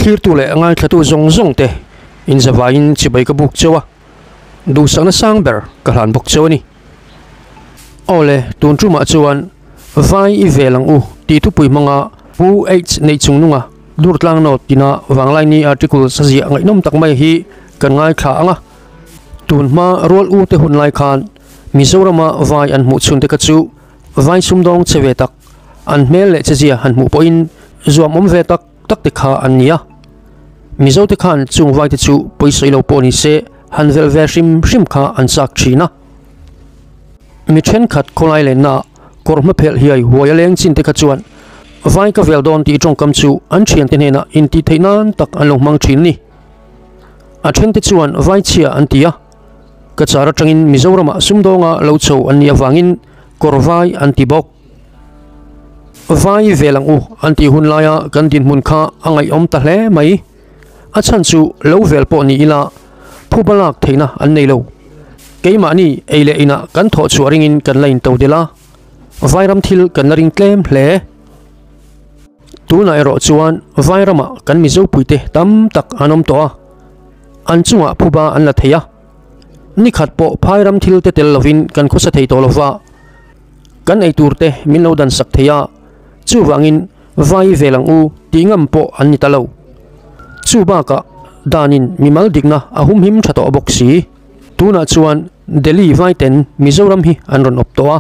Thlirtu leh ngaithlatu zawng zawng te inzavaiin chibai ka buk cheu a, duhsakna sang ber ka hlan bawk cheu a ni. Aw le, tun tumah chuan Vai i vel ang u tih thupui hmanga Pu H Neihchungnunga Durtlang Note tina Vanglaini article saziah ngaihnawm tak mai hi kan ngaithla ang a. Tun hma rual u te hun lai khan Mizorama vai an hmuh chhun te kha chu vai sumdawng che ve tak, an hmel leh chezia han hmuh pawhin zuam awm ve tak tak te kha an ni a. Mizo te khan chung vai te chu pawisawi lo pawh ni se han velh ve hrim hrim kha an chak thin a. Mi thenkhat khawlai lenna kawr hma phelh hiai huai a leng chin te kha chuan vai ka vel dawn tih tawngkam chu an thiante hnenah intih theih nan tak an lo hmang thin a ni. A thente chuan vai chhia an ti a. Ka char atangin Mizoramah sumdawnga lo chho an nih avangin kawr vai an ti bawk. Vai vel ang u an tih hun laia kan dinhmun kha a ngaihawm ta hle mai. A chhan chu lo vel pawh ni ila phuba lak theihna an nei lo. Keimahni ei leh inah kan thawh chhuah ringin kan la into delh a, vairam thil kan la ring tlem hle. Tunah erawh chuan vairamah kan Mizopuite tam tak an awm tawh a. An chungah phuba an la thei a, ni khat pawh phai ram thil te tel lovin kan khawsa thei tawh lova, kan ei tur te min lo dan sak thei a, chuvangin vai vel ang u tih ngam pawh an ni ta lo. Chu bakah danin mimal dikna a humhim tha tawh bawk si. Tunah chuan Delhi vaiten Mizoram hi an rawn awp tawh a,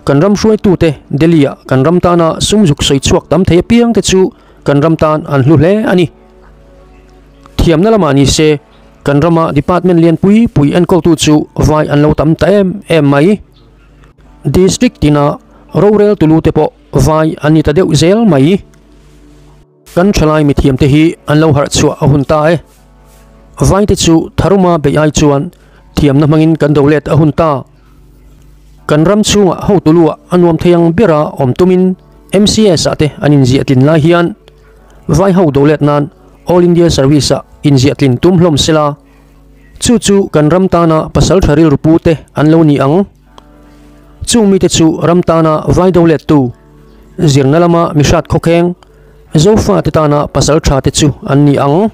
kan ram hruaitute Delhi-ah kan ram tana sum zuk sawi chhuak tam thei apiang te chu kan ram tan an hlu hle a ni. Thiamna lamah ni se, kan rama department lian pui pui enkawltu chu vai an lo tam ta em em mai. District tina rorel tulu te pawh vai an ni ta deuh zel mai. Kan thalai mithiam te hi an lo harh chhuah a hun ta e. Vai te chu tharuma beih ai chuan thiamna hmangin kan do let a hun ta. Kan ram chhungah hotuluah a nuam thei ang bera awm tumin MCS ah te an inziah tlin lai hian Vai ho do let nan All India Service ah inziah tlin tum hlawm sela, chu chu kan ram tana pasal tha rilru pu te an lo ni ang. Chung mite chu ram tana vai do let tu, zirna lama mihrat khawkheng, Zofa te tana pasal tha te chu an ni ang.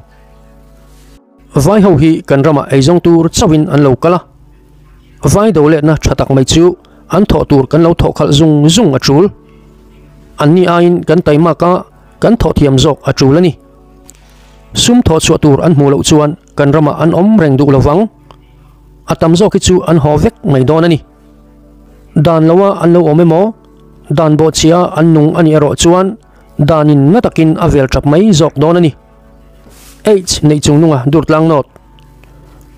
Vai ho hi kan ramah eizawng tur chauhin an lo kal a, vai do letna tha tak mai chu an thawh tur kan lo thawh khalh zung zung a tul. Anni aiin kan taimak a, kan thawh thiam zawk a tul a ni. Sum thawh chhuah tur an hmuh loh chuan kan ramah an awm reng duh lovang. A tam zawk hi chu an haw vek mai dawn a ni. Dan loa an lo awm emaw, dan bawhchhia an nung a nih erawh chuan danin na takin a vel tap mai zawk dawn a ni. H neih chung nunga Durtlang North.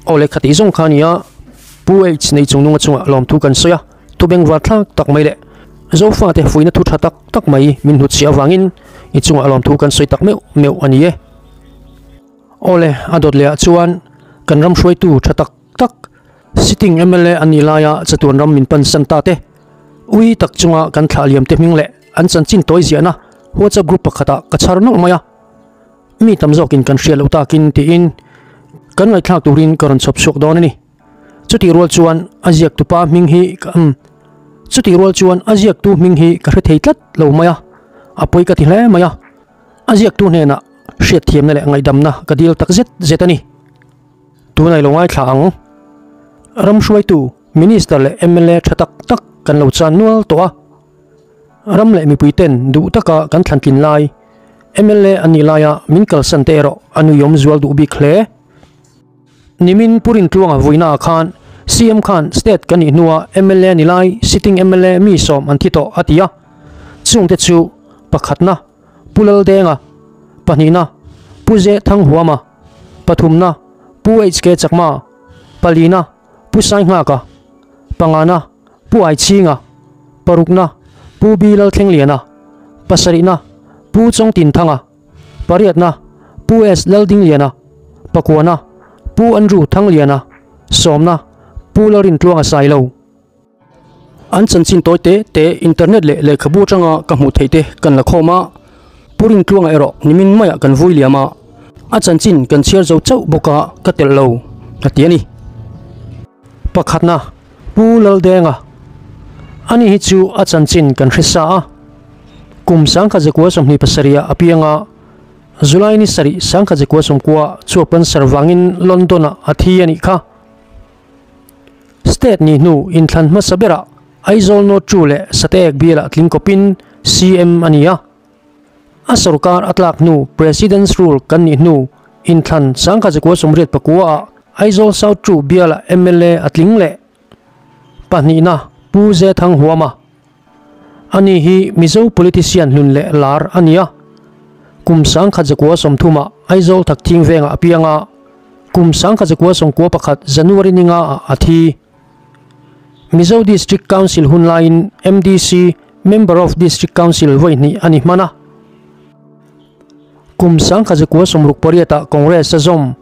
Aw lehkha tih zawng kha a ni a, Pu H neih chung nunga chungah lawmthu kan sawi a, thu bengvar thlak tak mai leh Zofate fuihna thu tha tak tak mai min hnut chhiah avangin i chungah lawmthu kan sawi tak meuh meuh a ni e. Aw le, a dawt lehah chuan kan ram hruaitu tha tak tak sitting mla an nih laia chatuan ram min pansan ta te, ui tak chunga kan thlah liam te hming leh an chanchin tawi ziahna WhatsApp group pakhatah ka chhar nawlh mai a. Mi tam zawkin kan hriat loh takin tiin kan ngaihthlak turin ka rawn chhawp chhuak dawn a ni. Chutih rual chuan a ziaktupa hming hi ka umm chutih rual chuan a ziaktu hming hi ka hre thei tlat lo mai a, a pawi ka ti hle mai a. A ziaktu hnenah hriatthiamna leh ngaihdamna ka dil tak zet zet a ni. Tunah i lo ngaithla ang. Ram hruaitu, Minister leh mla tha tak tak kan lo chan nual tawh a. Ram leh mipui ten duh taka kan thlantlin lai, mla an nih laia min kalsan te erawh a nuiawm zual duh bik hle. Nimin Purin Tluanga vuinaah khan CM khan state kan nih hnua mla ni lai sitting mla mi sawm an thi tawh a ti a, chungte chu pakhatna Pu Laldenga, pahnihna Pu Ze Thanghuama, pathumna Pu HK Chakma, palina Pu Sainghaka, pangana Pu Aichhinga, parukna Pu B Lalthlengliana, pasarihna Pu Chawngtinthanga, pariatna Pu S Laldingliana, pakuana Pu Andrew Thangliana, sawmna Pu Lalrintluanga Sailo. An chanchin tawi te te internet leh lehkhabu atanga ka hmuh theih te kan la khawm a, Pu Rintluanga erawh nimin maiah kan vui liam a, a chanchin kan chhiar zo chauh bawk a ka telh lo a ti a ni. Pakhatna Pu Laldenga, Ani hi chu a chanchin kan hre sa a, kum 1927 ah a piang a, July ni sarih 1990 chuap cancer vangin London-ah a thi a nih kha. State ni hnu inthlan hmasa berah Aizawl North Two leh Sateek bialah tling kawpin CM a ni a. A sorkar a tlak hnu President's Rule kan nih hnu inthlan 1989-ah Aizawl South Two bialah mla a tling leh. Pahnihna Pu Zethang Huama. Ani hi Mizo politician hlun leh lar a ni a. Kum 1930-ah Aizawl Thakthing vengah a piang a, kum 1991 January ni ngaah a thi. Mizo District Council hun laiin MDC, Member of District Council, vawi hnih a ni hman a. Kum 1968-ah Congress a zawm.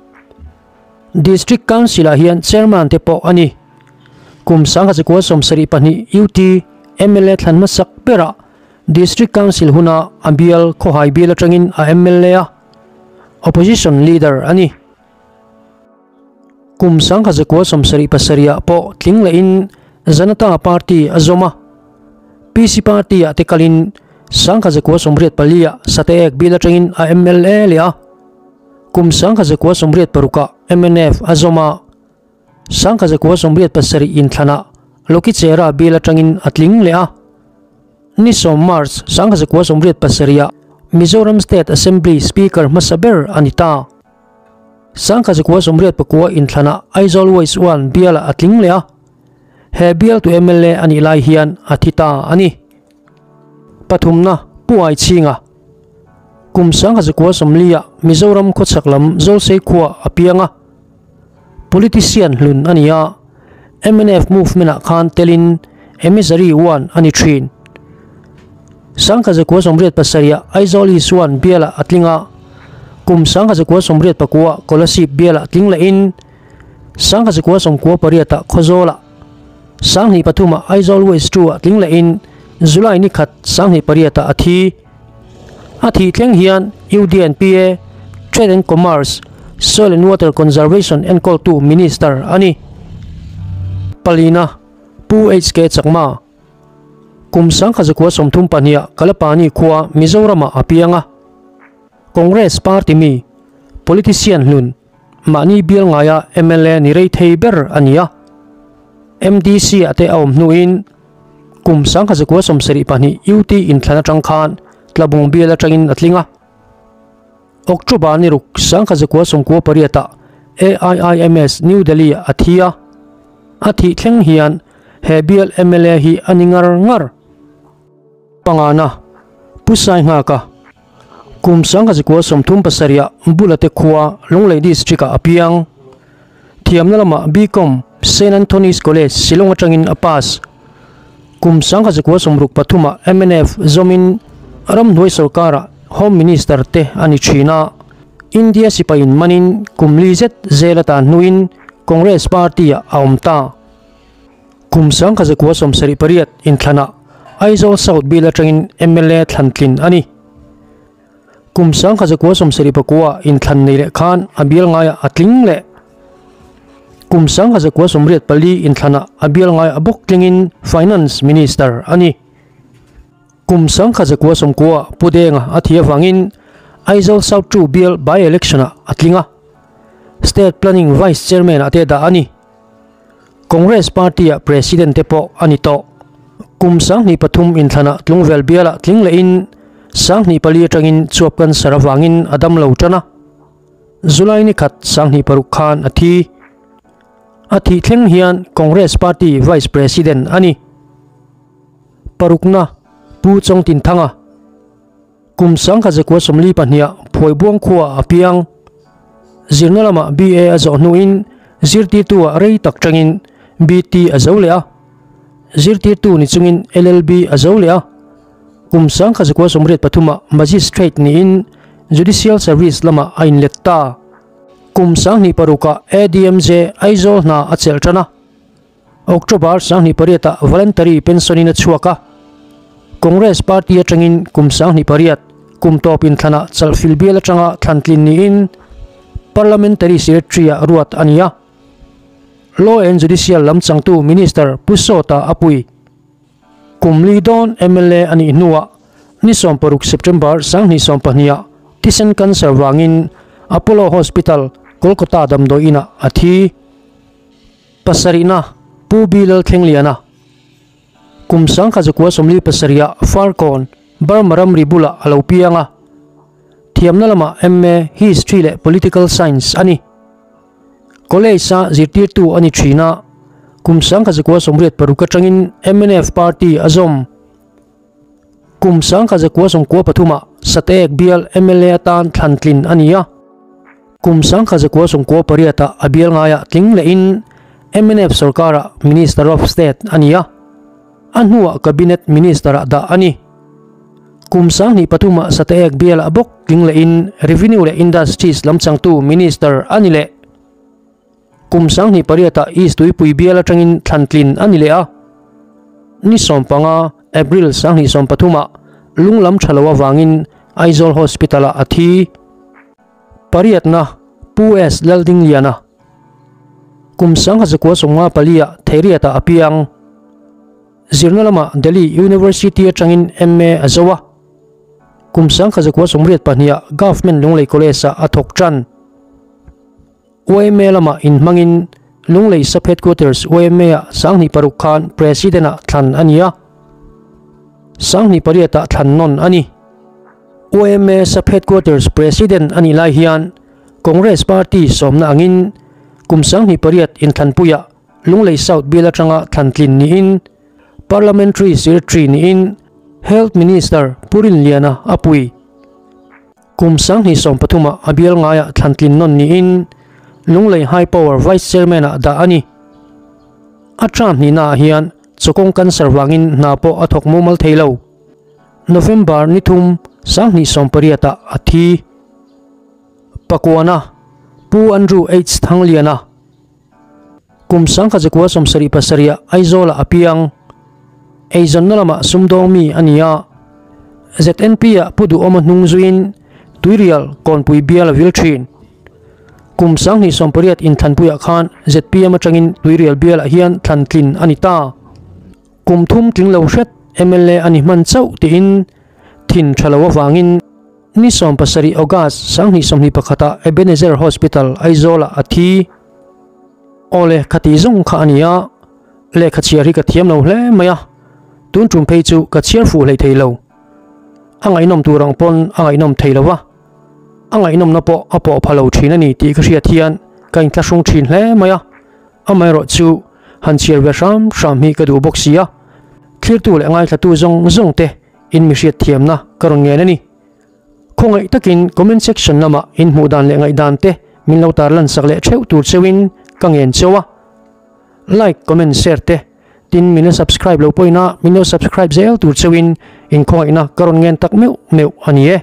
District Council-ah hian Chairman te pawh a ni. Kum 1972 UT mla thlan hmasak berah District Council huna a bial khawhai bial atangin a mla a, Opposition Leader a ni. Kum 1977-ah pawh tling lehin Janata Party a zawm a, PC Party-ah te kalin 1984-ah Sateek bial atangin a mla leh a. Kum 1986-ah mnf a zawm a, 1987 inthlanah Lokichera bial atangin a tling leh a. Ni sawm March 1987-ah Mizoram State Assembly Speaker hmasa ber a ni ta. 1989 inthlanah Aizawl West One bialah a tling leh a, he bialtu mla a nih lai hian a thi ta a ni. Pathumna, Pu Aichhinga, Kum 1940-ah Mizoram khawchhak lam Zawlsei khua a piang a. Politician hlun a ni a, mnf movement-ah khan telin Emissary One a ni thin. 1987-ah Aizawl East One bialah a tling a, kum 1989-ah Kolasib bialah tling lehin 1998-ah Khawzawlah 2003-ah Aizawl West Two-ah tling lehin July ni khat 2008-ah a thi. A thih thleng hian UDNPA, Trade and Commerce, Soil and Water Conservation enkawltu Minister a ni. Palina, Pu HK Chakma, Kum 1932-ah Kalapani khua Mizoramah a piang a. Congress party mi, politician hlun, mahni bial ngaia mla ni rei thei ber a ni a. MDC-ah te a awm hnuin Kum 1972 UT inthlan atang khan Tlabung bial atangin a tling a. October ni ruk 1998-ah AIIMS New Delhi-ah a thi a. A thih thleng hian he bial mla hi a ni ngar ngar. Pangana, Pu Sainghaka, Kum 1937-ah Bulate khua Lunglei District-ah a piang. Thiamna lamah BCom, Saint Anthony's College, Shillong atangin a pass. Kum 1963-ah mnf zawmin ramhnuai sorkarah Home Minister te a ni thin a. India sipaiin manin kum li zet zel atan hnuin Congress Party-ah a awm ta. Kum 1978 inthlanah Aizawl South bial atangin mla thlantlin a ni. Kum 1979 inthlan nei leh khan a bial ngaiah a tling leh. Kum 1984 inthlanah a bial ngaiah bawk tlingin Finance Minister a ni. Kum 1990 Pu Denga a thi avangin Aizawl South Two bial by-election-ah a tling a, State Planning Vice Chairman-ah te dah a ni. Congress Party-ah President te pawh a ni tawh. Kum 2003 inthlanah Tlungvel bialah tling lehin 2004 atangin chuap cancer avangin a dam lo tan a. July ni khat 2006 khan a thi. A thih thleng hian Congress Party Vice President a ni. Parukna, Pu Chawngtinthanga, Kum 1942-ah Phuaibuang khuaah a piang. Zirna lamah BA a zawh hnuin zirtirtu-ah rei tak tangin BT a zo leh a. Zirtirtu ni chungin LLB a zo leh a. Kum 1983-ah Magistrate niin Judicial Service lamah a inlet ta. Kum 2006-ah ADMJ Aizawl hna a chelh tan a. October 2008-ah voluntary pension-in a chhuak a, Congress party atangin kum 2008 kum tawp inthlanah chalhfil bial atanga thlantlin niin Parliamentary Secretary-ah ruat a ni a. Law and Judicial lam changtu Minister Pu Sawta a pui. Kum li dawn mla a nih hnuah ni 16 September 2012-ah Thisen cancer vangin Apollo Hospital, Kolkata damdawi inah a thi. Pasarihna, Pu B Lalthlengliana, Kum 1947 ah Farkawn, Burma ramri bulah a lo piang a. Thiamna lamah MA History leh Political Science a ni. College-a zirtirtu a ni thin a, kum 1986 atangin mnf party a zawm. Kum 1993 ah Sateek bial mla atan thlan tlin a ni a. Kum 1998 ah a bial ngaiah tling lehin mnf sorkarah Minister of State a ni a, a hnuah Cabinet Minister-ah dah a ni. Kum 2003 ah Sateek bialah bawk tling lehin Revenue leh Industries lam changtu Minister a ni leh. Kum 28 ah East Tuipui bial atangin thlan tlin a ni leh a. Ni 15, April 2013 ah lunglam tha lo avangin Aizawl Hospital ah a thi. Pariatna, Pu S Laldingliana. Kum 1954 ah Theiriat ah a piang. Zirna lamah Delhi University atangin MA a zo a. Kum 1982 ah Government Lunglei College ah a thawk tan. Yma lamah inhmangin Lunglei Sub Headquarters yma ah 2006 khan President ah thlan a ni a. 2008 ah thlan nawn a ni. Yma Sub Headquarters President a nih lai hian Congress Party sawmna angin kum 2008 inthlanpuiah Lunglei South bial atanga thlan tlin niin Parliamentary Secretary niin Health Minister Pu Rinliana a pui. Kum 2013 ah a bial ngaiah thlan tlin nawn niin Lunglei High Power Vice Chairman ah dah a ni. A term hnihna ah hian chawkawng cancer vangin hna pawh a thawk mumal thei lo. November ni thum 2018 ah a thi. Pakuana Pu Andrew H Thangliana. Kum 1977 ah Aizawl ah a piang. Eizawnna lamah sumdawng mi a ni a. ZNP ah Pu Duhawma hnung zuiin Tuirial Kawnpui bial a vil thin. Kum 2018 inthlanpuiah khan zpm atangin Tuirial bialah hian thlan tlin a ni ta. Kum thum tling lo hret mla a ni hman chauh tiin thin tha lo avangin Ni 17 August 2021 ah Ebenezer Hospital Aizawl ah a thi. Awle khati zawng kha a ni a, lehkha chhiar hi ka thiam lo hle mai a, tun tum phei chu ka chhiar fuh hlei thei lo. A ngaihnawm tur ang pawn a ngaihnawm thei lo va, a ngaihnawmna pawh a pawh pha lo thin a ni tih ka hriat hian ka inthlahrung thin hle mai a, amaherawh chu han chhiar ve hram hram hi ka duh bawk si a, thlirtu leh ngaithlatu zawng zawng te in mi hriat thiamna ka rawn ngen a ni. Khawngaih takin comment section lamah in hmuh dan leh ngaihdan te min lo tarlan sak leh theuh tur cheuhin ka ngen cheu a. Like, comment, share te tin min la subscribe lo pawhin a min lo subscribe zel tur cheuhin in khawngaihna ka rawn ngen tak meuh meuh a ni e.